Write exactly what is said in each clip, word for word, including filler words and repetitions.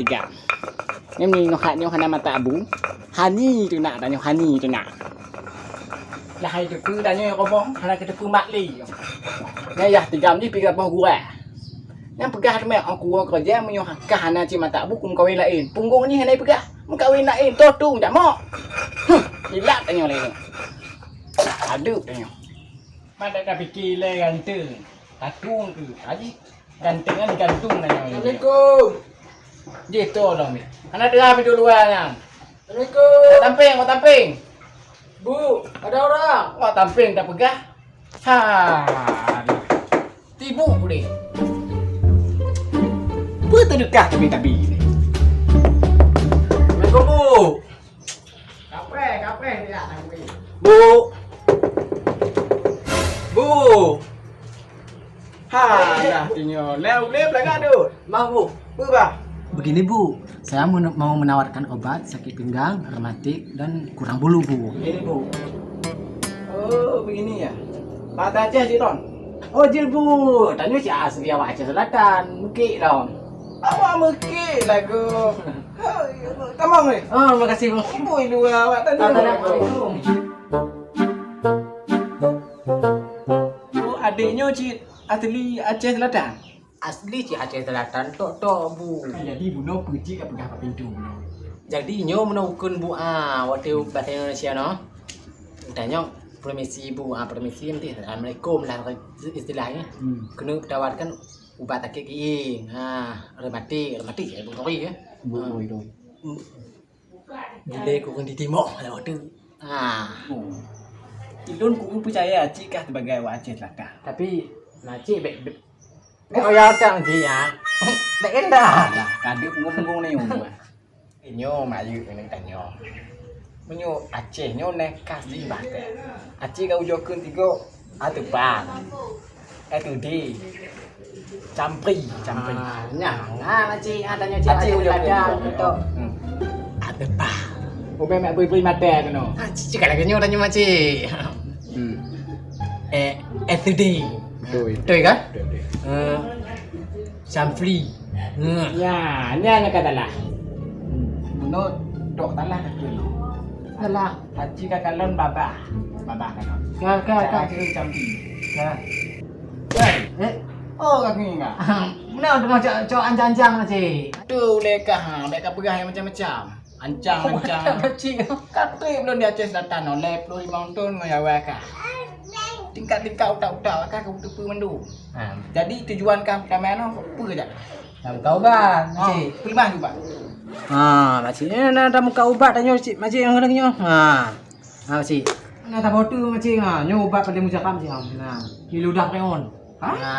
Tiga. Nyoe meunyoe hat nyoe hana mata abu, hani teunak tanyoe, hani teunak. Lah hai teupeue tanyoe rombong, hana keuteupeue mak lé. Nyan yah tigam jih pih gapoh gurée. Nyan peugah teuma, "Oh, kuwoe keureuja meunyoe ka hana cit mata abu, kumeukawen laén." Punggong jih hana peugah, "Meukawen laén, toh tu jamok." Huh, ilat tanyoe lé nyoe. Adeuh tanyoe. Mak dak ka pike ilée ganteng. Tatung keu. Haji, ganteng kan gantung nyan. Assalamualaikum. Jih tu dong ni. Hana teuga pintoe luwa nyan. Assalamualaikum. Tamping, tamping. Bu, ada orang. Wah, tamping tak peugah. Ha. Tibu deh. Apa teudeukah kami tabi ni? Assalamualaikum, Bu. Kapreh, kapreh dia nak bui. Bu. Bu. Ha, dah tinyo. Leh uleh pelangak tu. Maaf, Bu. Apa, bah? Begini, Bu. Saya men-, mau menawarkan obat sakit pinggang, rematik, dan kurang bulu, Bu. Begini, Bu. Oh, begini ya. Mata Aceh, Cik Ton? Oh, jeuet, Bu. Tanyoe cit asli awak Aceh Selatan. Meukeue lom. Awak meukeue lagu. Hai, tamong ni. Ah, makasih, Bang. Amboi, luwa awak tadi. Assalamualaikum. Oh, adek nyoe cit asli Aceh Selatan? Asli cit Aceh Selatan, tok-tok, Bu. Jadi, bunoe peue cit ka peugah bak pintoe bunoe? Jadi, nyoe meunoe ukeuen, Bu, ah, watèe bahasa Indonesia noh. Tanyoe, permisi, Bu, ah, permisi, nanti assalamualaikum lah istilahnya. Hmm. Keuneuk tawarkan ubat sakét gieng, ha, rematik, rematik, eh, Bu Tori, eh. Bu Tori, Tori. Hmm. Dilèe kureueng di timoh lah waktu. Ha. Oh. Ulôn kureueng peucaya cit kah sebagai awak Aceh Selatan. Tapi, na cit bèk, bèk, bèk oya tang cit, ya. Bèk indah. Lah, ka deuh punggong-punggong ni, Bu. Inyoe mak yue keuneuk tanyoe. Meunyoe Aceh nyoe neh khas di Batèe. Aceh ka ujoe kheun tigo, ateueh bang. Eh, tu di. Campri, campri. Ah, nyan. Ah, makcik, ah, tanyoe cit Aceh ujoe kheun tigo. Hmm. Ateueh bang. Ubé mak bri-bri mata keunoe. Ah, cit, cit ka lagèe nyoe tanyoe makcik. Hmm. Eh, eh, tu di. Betul. Betul kan? Betul, betul. Eh, Syamfli. Hmm. Ya, nyan nyang ka salah. Hmm. Bunoe dok salah ka keunoe. Salah. Haji ka kalon babah. Babah kalon. Ka, ka, ka. Cara keu Syamfli. Ka. Hei. Eh. Oh, ka keunoe ka. Meunan teuma cok, cok anjang-anjang na cit. Tu ulèe kah, ha, bèk ka peugah nyang macam-macam. Ancang, ancang. Kacik. Ka trép lôn di Aceh Selatan nyoe, lhèe plôh limong thôn ngon awai kah. Tingkat-tingkat utak-utak kah ka kuteupeu mandum. Ha. Jadi tujuan kah utama nyoe peue jak? Lam kauban, ha, makcik. Peuleumbah juga. Ha, makcik. Eh, na, na muka ubat tanyoe, cik, makcik nyang keuneuk nyoe. Ha. Ha, makcik. Na taboh tu, makcik, ha. Nyoe ubat paléng mujarab, cik, ha. Na. Di ludah preon. Ha? Na.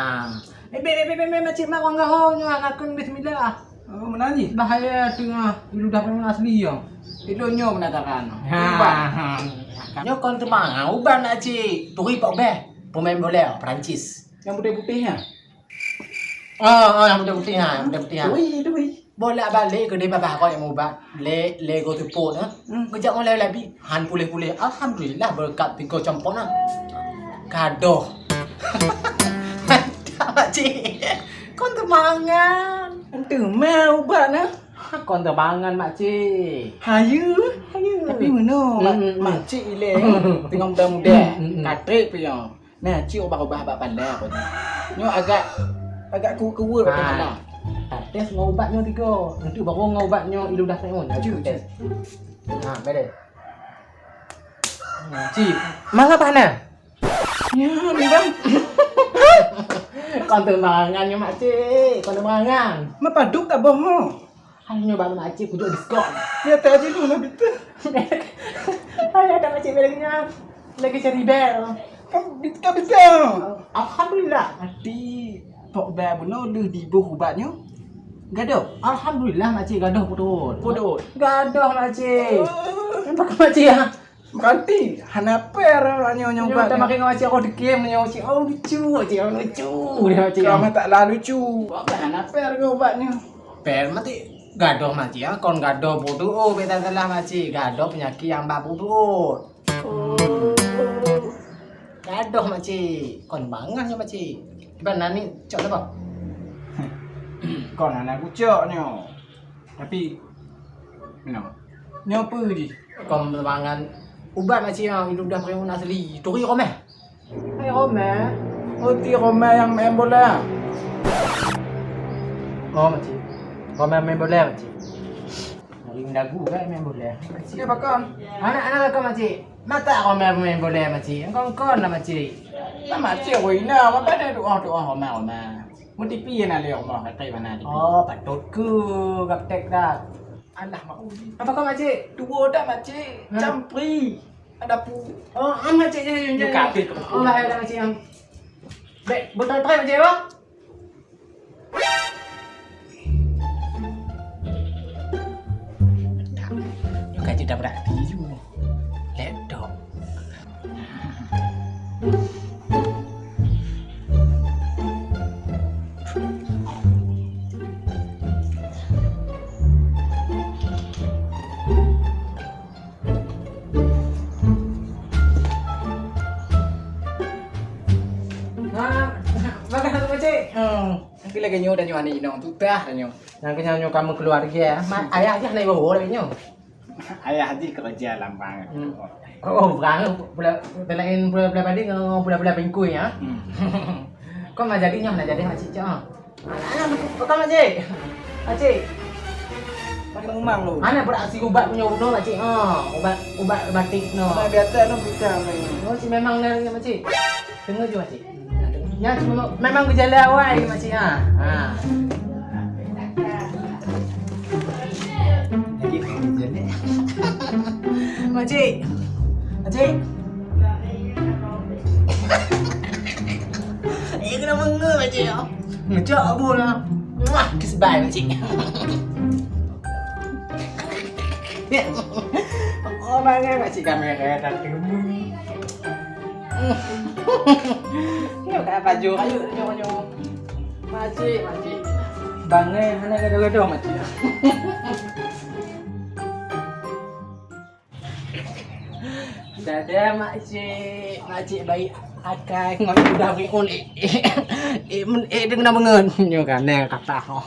Eh, bèk, bèk, bèk, bèk, bèk, makcik, mak, wang gaho nyoe, na kheun bismillah. Oh, meunan jih? Bahaya teungoh, ludah memang asli, ya. Ilôn nyoe peunataran. Ha. Ubah. Nyoe kon teuma, ha, ubat na cit. Turi pak beh. Pemain bola Perancis. Nyang putéh-putéh nyan? Ah, ah, nyang putéh-putéh nyan, putéh-putéh nyan. Turi, turi. Bolak-balik keu dia babah kau nyang ubat. Le, le go support, ha? Hmm. Geujak mulai labi. Han puléh-puléh. Alhamdulillah, beureukat tiga campur na. Gadoh. Mantap, makcik. Kon teumangan. Teuma ubat na. Ha, kon teumangan, makcik. Hayeue. Hayeue. Tapi meunoe, mak-, hmm, hmm, hmm, makcik ilèe. Teungoh muda-muda. Hmm, hmm, hmm. Ka trép pih nyoe. Nah, cit ubah-ubah bak pala aku ni. Nyoe agak, agak ku-, kuweueh bak pala. Tates ngon ubat nyoe tiga. Nanti baru ngon ubat nyoe ilu dah tengok. Cit, cit. Ha, beda. Cik, mangap hana? Ya, memang. Kon teumangan nyoe, makcik. Kon teumangan. Mapadub tak boh? Hai nyoe bak makcik kujok diskon. Ya, tak aja dulu, Bita. Hai ada makcik lagi nyan. Lagi cari bel. Kan Bita, Bita. Alhamdulillah. Mati. Pok bel bunoe lheueh diboh ubat nyoe. Gadoh. Alhamdulillah makcik gadoh putut. Putut. Gadoh makcik. Oh. Nampak makcik ya? Berarti hana per nyoe, nyoe ubat nyoe. Makai ngon makcik, oh, dekem nyoe, cik. Oh, lucu, cik. Oh, lucu dia, cik. Kau mah tak lah lucu. Bukan hana per ke ubat nyoe? Per mati gadoh, makcik, ya. Kon gadoh bodoh, oh, beda salah, makcik. Gadoh penyakit yang bak bodoh. Gadoh, makcik. Kon bangan nyoe, makcik. Kiban nani cok apa? Kon hana kucok nyoe. Tapi, kenapa? Nyoe peue jih? Kon mangat ubat makcik nyang hidup dah meunan asli. Turi Romeh. Hai Romeh. Uti Romeh nyang main bola. Oh, makcik. Romeh main bola, makcik. Nyari dagu kan main bola. Dia pakon? Anak-anak kau, makcik. Mata Romeh main bola, makcik. Engkau kon lah, makcik. Nah, makcik, woi, nah, apa ada doa-doa Romeh, Romeh? Meuti pih na lé Allah, katai mana tipi. Oh, patut ke gaptek dah. Alah, mak uli. Apa kau, makcik? Dua dah, makcik. Ha? Campri. Ada pu. Oh, an makcik je, je, je. Yuk, kapit. Oh, lah, dah, makcik, am. Bek, botol teh, makcik, apa? Yuk, kaji dah berarti, yuk. Laptop. Ha, bagas tu, makcik. Hmm. Nanti lagi nyoe dah nyoe aneuk inong tutah dah nyoe. Nyang keuh nyoe kamoe keuluwarga, eh. Ma-, ayah jah naik bawah lagi nyoe. Ayah jih kerja lam bank. Hmm. Oh, bank. Pula, pula lain, pula, pula padi ngon pula, pula bingkui, ya. Hmm. Kau nak jadi nyoe, nak jadi makcik, cok, ah. Anak, anak, bukan makcik. Makcik. Pakai umang lu. Anak beraksi ubat punya bunoe, makcik. Ha, ubat, ubat batik no. Ubat biasa no, bukan. Oh, si memang ni, makcik. Tengok je, makcik. Nyan cuma memang gejala awai, makcik, ha. Ha. Lagi gejala. Makcik. Makcik. Eh, kena menga, makcik, ya. Ngejak abu lah. Muah, kiss bye, makcik. Oh, bangai makcik kamera tak temu. Nyoe ka baju kayu nyoe, nyoe. Makcik, makcik. Bangai hana gadoh-gadoh, makcik. Dadah, makcik. Makcik baik akai ngon udah beri un. Eh, eh, eh, eh, dengar bangun. Nyoe kan, neng kata, oh.